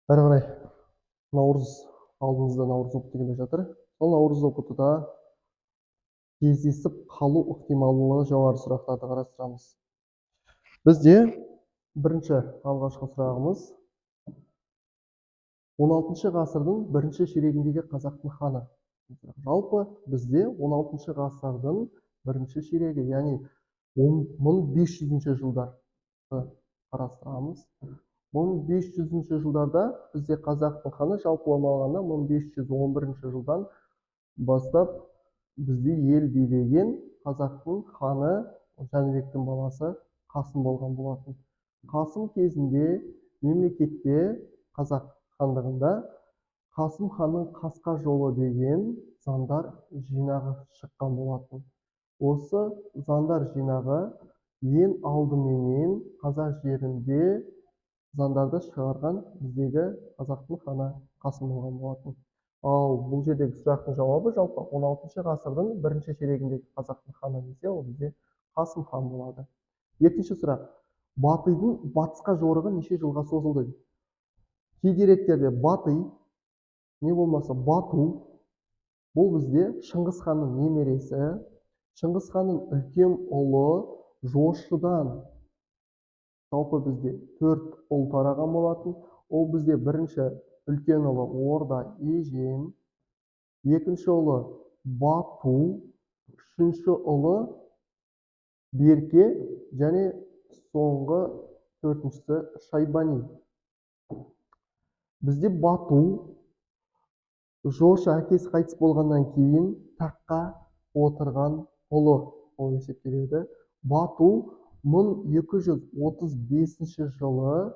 Әрі қарай наурыз, алдымызда наурыз ҰБТ келе жатыр. Сол наурыз ҰБТ-да кездесіп қалу ықтималдығы жоғары сұрақтарды қарастырамыз. Бізде бірінші, алғашқы сұрағымыз: 16 ғасырдың бірінші ширегіндегі қазақтың ханы. Жалпы бізде 16 ғасырдың бірінші ширегі, яғни 1500 жылдарды қарастырамыз. 1500 жылдарда бізде қазақтың ханы, жалпылама алғанда, 1511 жылдан бастап бізде ел билеген қазақтың ханы Жәнібектің баласы Қасым болған болатын. Қасым кезінде мемлекетте, Қазақ хандығында Қасым ханның «Қасқа жолы» деген заңдар жинағы шыққан болатын. Осы заңдар жинағы ең алдыменен қазақ жерінде заңдарды шығарған біздегі қазақтың ханы Қасым болған болатын. Ал бұл жердегі сұрақтың жауабы, жалпы 16 ғасырдың бірінші ширегіндегі қазақтың ханы десе, ол бізде Қасым хан болады. Екінші сұрақ: Батыйдың батысқа жорығы неше жылға созылды? Кей деректерде Батый не болмаса Бату. Бұл бізде Шыңғыс ханның немересі, Шыңғыс ханның үлкен ұлы Жошыдан. Жалпы бізде төрт ұл тараған болатын. Ол бізде бірінші үлкен ұлы Орда Ежен, екінші ұлы Бату, үшінші ұлы Берке және соңғы төртіншісі Шайбани. Бізде Бату Жошы әкесі қайтыс болғаннан кейін таққа отырған ұлы болып есептеледі. Бату 1235 жылы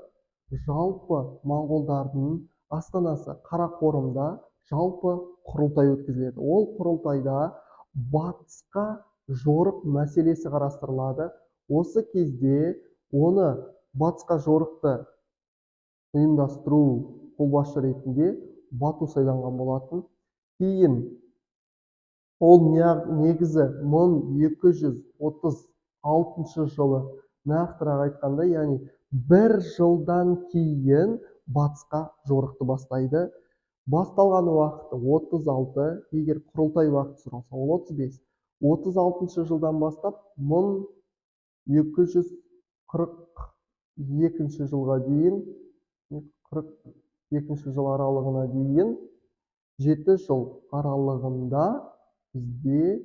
жалпы моңғолдардың астанасы Қарақорымда жалпы құрылтай өткізіледі. Ол құрылтайда батысқа жорық мәселесі қарастырылады. Осы кезде оны, батысқа жорықты ұйымдастыру қолбасшы ретінде Бату сайланған болатын. Кейін ол негізі 1236 жылы, нақтырақ айтқанда, яғни бір жылдан кейін батысқа жорықты бастайды. Басталған уақыты 36, егер құрылтай уақыты сұралса, ол 35. 36 жылдан бастап 1242 жылға дейін, 42 жыл аралығына дейін, 7 жыл аралығында бізде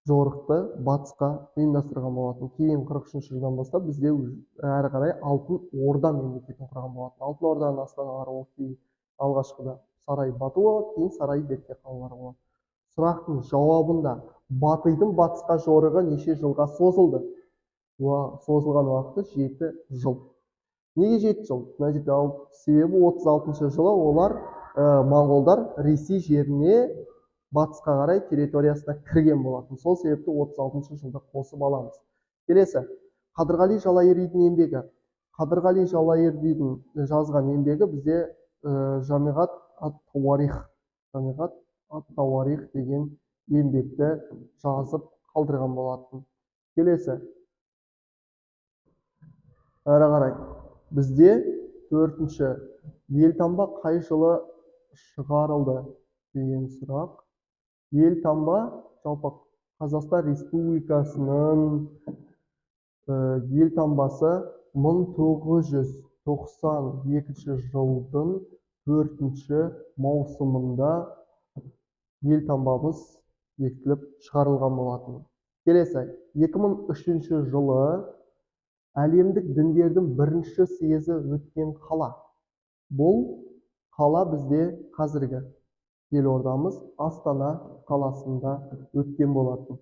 жорықты батысқа ұйымдастырған болатын. Кейін 43 жылдан бастап бізде әрі қарай Алтын Орда мемлекетін құрған болатын. Алтын Орданың астаналары ол кейін алғашқыда Сарай Бату болады, кейін Сарай Берке қалалары болады. Сұрақтың жауабында: Батыйдың батысқа жорығы неше жылға созылды? Созылған уақыты 7 жыл. Неге 7 жыл? Мына жерде ал себебі 36 жылы олар, моңғолдар Ресей жеріне батысқа қарай территориясына кірген болатын. Сол себепті 36 жылды қосып аламыз. Келесі: Қадырғали Жалайыридің еңбегі. Қадырғали Жалайыридің жазған еңбегі бізде Жамиғат ат Тауарих, Жамиғат ат Тауарих деген еңбекті жазып қалдырған болатын. Келесі, әрі қарай бізде төртінші: Елтаңба қай жылы шығарылды деген сұрақ. Елтаңба, жалпы Қазақстан Республикасының елтаңбасы 1992 жылдың 4 маусымында елтаңбамыз бекітіліп шығарылған болатын. Келесі: 2003 жылы әлемдік діндердің бірінші съезі өткен қала. Бұл қала бізде қазіргі елордамыз Астана қаласында өткен болатын.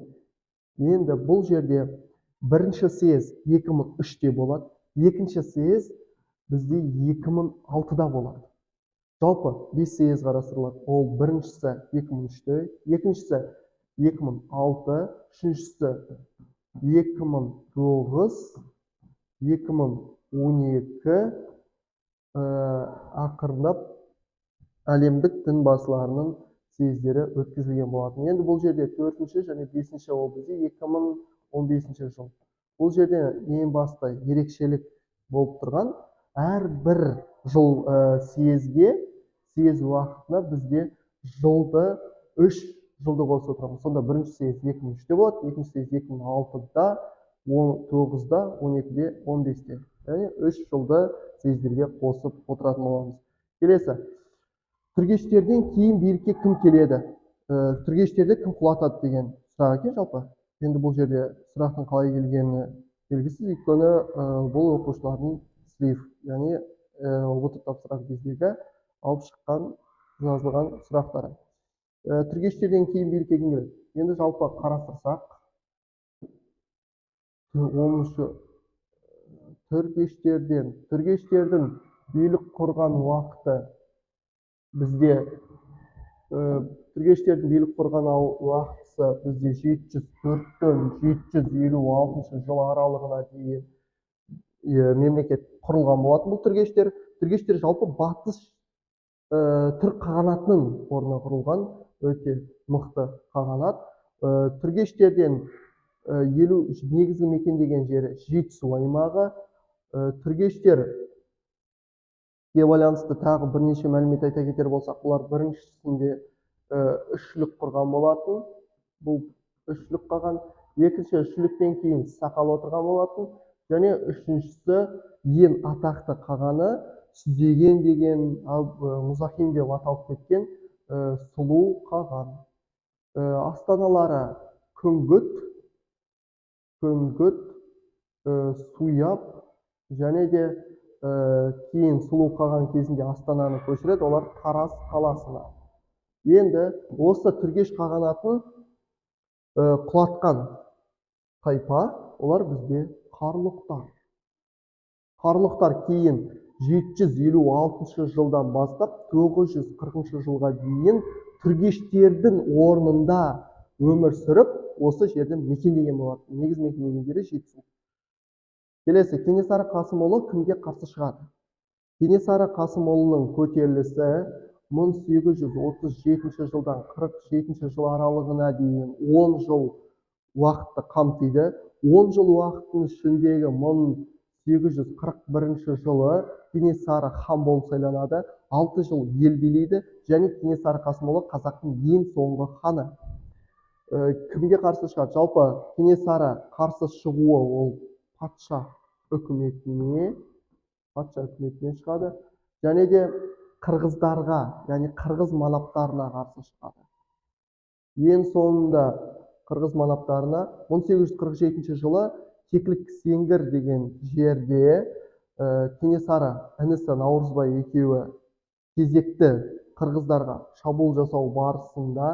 Енді бұл жерде бірінші съезд 2003-те болады, екінші съезд бізде 2006-да болады. Жалпы бес съезд қарастырылады. Ол біріншісі 2003-те, екіншісі 2006, үшіншісі 2009, 2012. Ақырындап әлемдік дін басыларының съездері өткізілген болатын. Енді бұл жерде төртінші және бесінші, ол бізде 2015 жыл. Бұл жерде ең басты ерекшелік болып тұрған Әрбір жыл съезге, съез уақытына бізде жылды 3 жылды қосып отырамыз. Сонда бірінші съезд 2003-те болады, екінші съезд 2006-да, 19-да, 12-де, 15-те. Яғни 3 жылды съездерге қосып отыратын боламыз. Келесі. Түргештерден кейін билікке кім келеді? Түргештерді кім құлатады деген сұрақ екен жалпы. Енді бұл жерде сұрақтың қалай келгені белгісіз, өйткені бұл оқушылардың слив, яғни ұбт тапсырар кездегі алып шыққан жазылған сұрақтары. Түргештерден кейін билікке кім келеді? Енді жалпы қарастырсақ, 10-шы түргештердің билік құрған уақыты бізде, түргештердің билік құрған уақытысы бізде 704-тен 756 жыл аралығына дейін мемлекет құрылған болатын бұл түргештер. Түргештер жалпы батыс түрік қағанатының орнына құрылған өте мықты қағанат. Түргештерден елу негізгі мекендеген жері Жетісу аймағы. Түргештерге байланысты тағы бірнеше мәлімет айта кетер болсақ, бұлар біріншісінде үшшілік құрған болатын. Бұл үшшілік қаған. Екінші үшшіліктен кейін сақал отырған болатын. Және үшіншісі ең атақты қағаны Сүзеген деген, Мұзахим деп аталып кеткен Сұлу қаған. Астаналары Күңгіт, Суяб және де кейін Сұлу қаған кезінде астананы көшіреді, олар Тараз қаласына. Енді осы Түргеш қағанатын құлатқан тайпа, олар бізде қарлұқтар. Қарлұқтар кейін 756 жылдан бастап 940 жылға дейін түргештердің орнында өмір сүріп, осы жерді мекендеген болатын. Негіз мекендеген жері Жетісу. Келесі, Кенесары Қасымұлы кімге қарсы шығады? Кенесары Қасымұлының көтерілісі 1837 жылдан 47 жыл аралығына дейін 10 жыл уақытты қамтиды. 10 жыл уақыттың ішіндегі 1841 жылы Кенесары хан болып сайланады, 6 жыл ел билейді және Кенесары Қасымұлы қазақтың ең соңғы ханы. Кімге қарсы шығады? Жалпы Кенесары қарсы шығуы ол патша үкіметіне шығады және де қырғыздарға, яғни қырғыз манаптарына қарсы шығады. Ең соңында қырғыз манаптарына 1847 жылы Кекілік Сеңгір деген жерде Кенесары інісі Наурызбай екеуі кезекті қырғыздарға шабуыл жасау барысында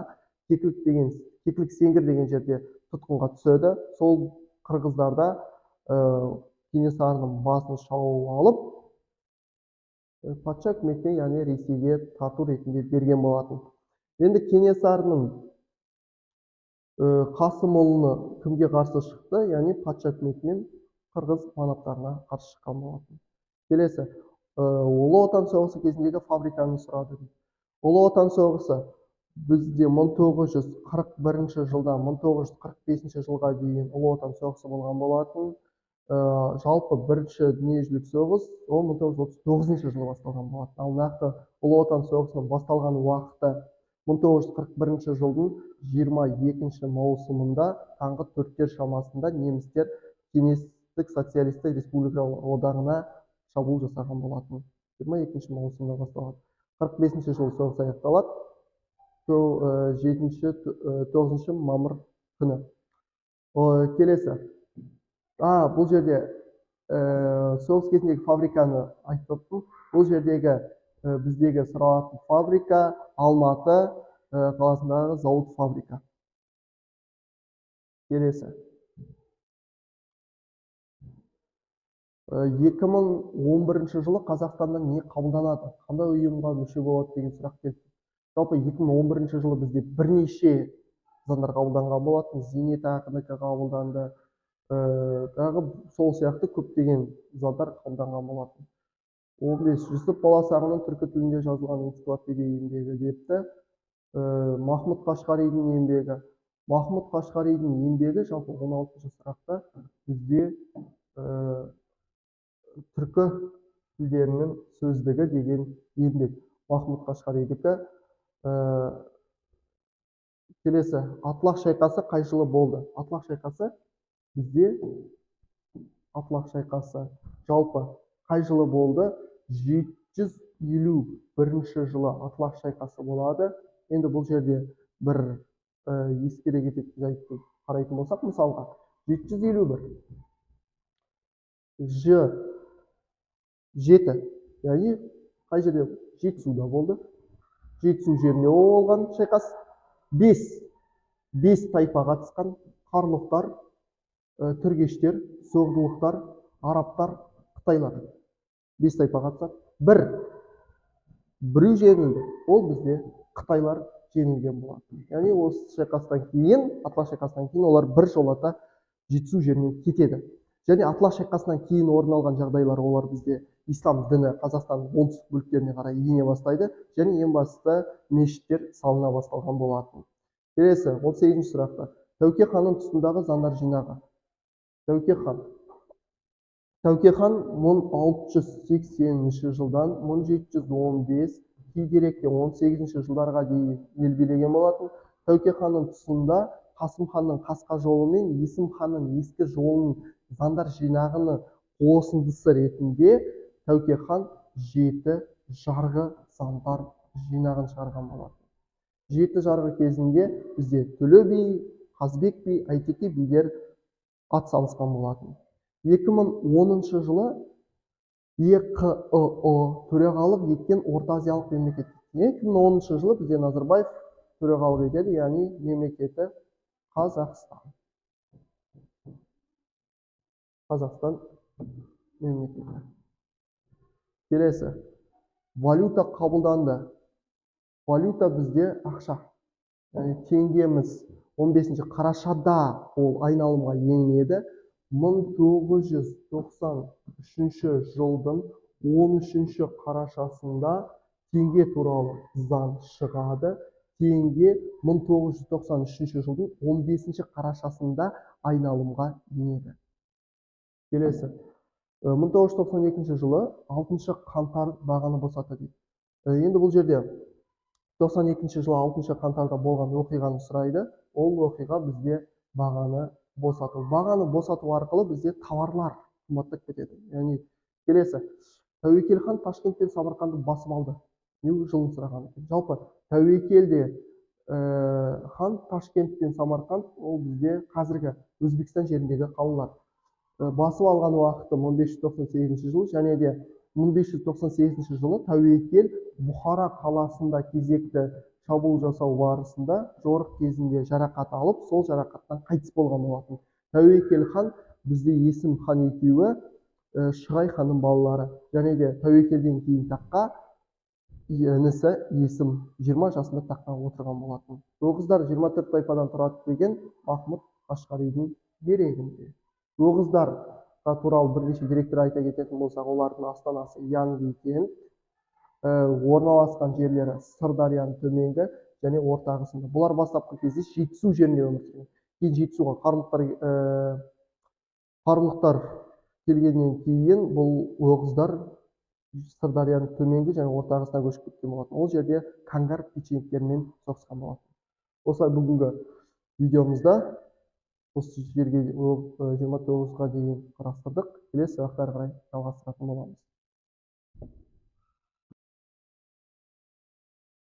Кекілік Сеңгір деген жерде тұтқынға түседі. Сол қырғыздарда Кенесарының басын шауып алып, патша үкіметіне, яғни Ресейге тарту ретінде берген болатын. Енді Кенесарының Қасымұлыны кімге қарсы шықты? Яғни патша үкіметі мен қырғыз манаптарына қарсы шыққан болатын. Келесі, Ұлы Отан соғысы кезіндегі фабриканы сұрады дейді. Ұлы Отан соғысы бізде 1941 жылдан 1945 жылға дейін Ұлы Отан соғысы болған болатын. Жалпы бірінші дүниежүзілік соғыс ол 1939 жылы басталған болатын. Ал нақты Ұлы Отан соғысының басталған уақыты 1941 жылдың 22 маусымында таңғы 4-тер шамасында немістер Кеңестік Социалистік Республикалық Одағына шабуыл жасаған болатын. 22 маусымда басталады. 45 жылы соғыс аяқталады. 9 мамыр күні. Келесі. Бұл жерде соғыс кезіндегі фабриканы айтыппын. Бұл жердегі біздегі сұралатын фабрика Алматы қаласындағы зауыт фабрика. Келесі. 2011 жылы Қазақстанда не қабылданады? Қандай ұйымға мүше болады деген сұрақ келді. Жалпы 2011 жылы бізде бірнеше заңдар қабылданған болатын. Зейнетақынікі қабылданды. Тағы сол сияқты көптеген заңдар қабылданған болатын. 15 Жүсіп Баласағұнның түркі тілінде жазылған энциклопедия еңбегі депті. Махмұд Қашқаридің еңбегі. Махмұд Қашқаридің еңбегі жалпы 16-сұрақта бізде түркі тілдерінің сөздігі деген еңбек Махмұд Қашқаридікі. Келесі, Атлах шайқасы қай жылы болды? Атлах шайқасы бізде, Атлах шайқасы жалпы қай жылы болды? 751 жылы Атлах шайқасы болады. Енді бұл жерде бір ескере кететін жайтты қарайтын болсақ, мысалға 751 Ж 7, яғни қай жерде? Жетісуда болды. Жетісу жерінде болған шайқас. 5 тайпа қатысқан: қарлұқтар, түргештер, соғдылықтар, арабтар, қытайлар. 5 тайпа қатысады. Біреу жеңілді, ол бізде қытайлар жеңілген болатын. Яғни осы шайқастан кейін, Атлах шайқасынан кейін олар бір жолата Жетісу жерінен кетеді. Және Атлах шайқасынан кейін орын алған жағдайлар, олар бізде ислам діні Қазақстанның оңтүстік бөліктеріне қарай ене бастайды, және ең бастысы мешіттер салына басталған болатын. Келесі 18-ші сұрақта Тәуке ханның тұсындағы заңдар жинағы. Тәуке хан. Тәуке хан 1680 жылдан 1715, кей деректе 18 жылдарға дейін ел билеген болатын. Тәуке ханның тұсында Қасым ханның қасқа жолы мен Есім ханның ескі жолының заңдар жинағының қосындысы ретінде Тәуке хан 7 жарғы заңдар жинағын шығарған болатын. 7 жарғы кезінде бізде Төле би, Қазыбек би, Әйтеке билер ат салысқан болатын. 2010 жылы ЕҚЫҰ төрағалық еткен Орта Азиялық мемлекет. 2010 жылы бізде Назарбаев төрағалық етеді, яғни мемлекеті Қазақстан. Қазақстан мемлекеті. Келесі, валюта қабылданды. Валюта бізде ақша. Яғни теңгеміз 15 қарашада ол айналымға енеді. 1993 жылдың 13 қарашасында теңге туралы заң шығады. Теңге 1993 жылдың 15 қарашасында айналымға енеді. Келесі, 1992 жылы 6 қаңтар бағаны босатты дейді. Енді бұл жерде 92 жылы 6 қаңтарда болған оқиғаны сұрайды. Ол оқиға бізде бағаны босату. Бағаны босату арқылы бізде тауарлар қымбаттап кетеді. Яғни келесі, Тәуекел хан Ташкент пен Самарқанды басып алды. Не жылын сұраған екен. Жалпы Тәуекел де хан Ташкент пен Самарқанд, ол бізде қазіргі Өзбекстан жеріндегі қалалар. Басып алған уақыты 1598 жыл, және де 1598 жылы Тәуекел Бұхара қаласында кезекті шабуыл жасау барысында жорық кезінде жарақат алып, сол жарақаттан қайтыс болған болатын. Тәуекел хан бізде Есім хан екеуі Шығай ханның балалары, және де Тәуекелден кейін таққа інісі Есім 20 жасында таққа отырған болатын. Оғыздар 24 тайпадан тұрады деген Махмұд Қашқаридің дерегінде. Оғыздарға туралы бірнеше деректер айта кететін болсақ, олардың астанасы Янгикент, орналасқан жерлері Сырдарияның төменгі және орта ағысында. Бұлар бастапқы кезде Жетісу жерінде өмір сүрген. Кейін Жетісуға қарлұқтар келгеннен кейін бұл оғыздар Сырдарияның төменгі және орта ағысына көшіп кеткен болатын. Ол жерде Кангар печенегтерімен соғысқан болатын. Осылай бүгінгі видеомызда осы жерге 29-ға дейін қарастырдық. Келесі сабақта әрі қарай жалғастыратын боламыз.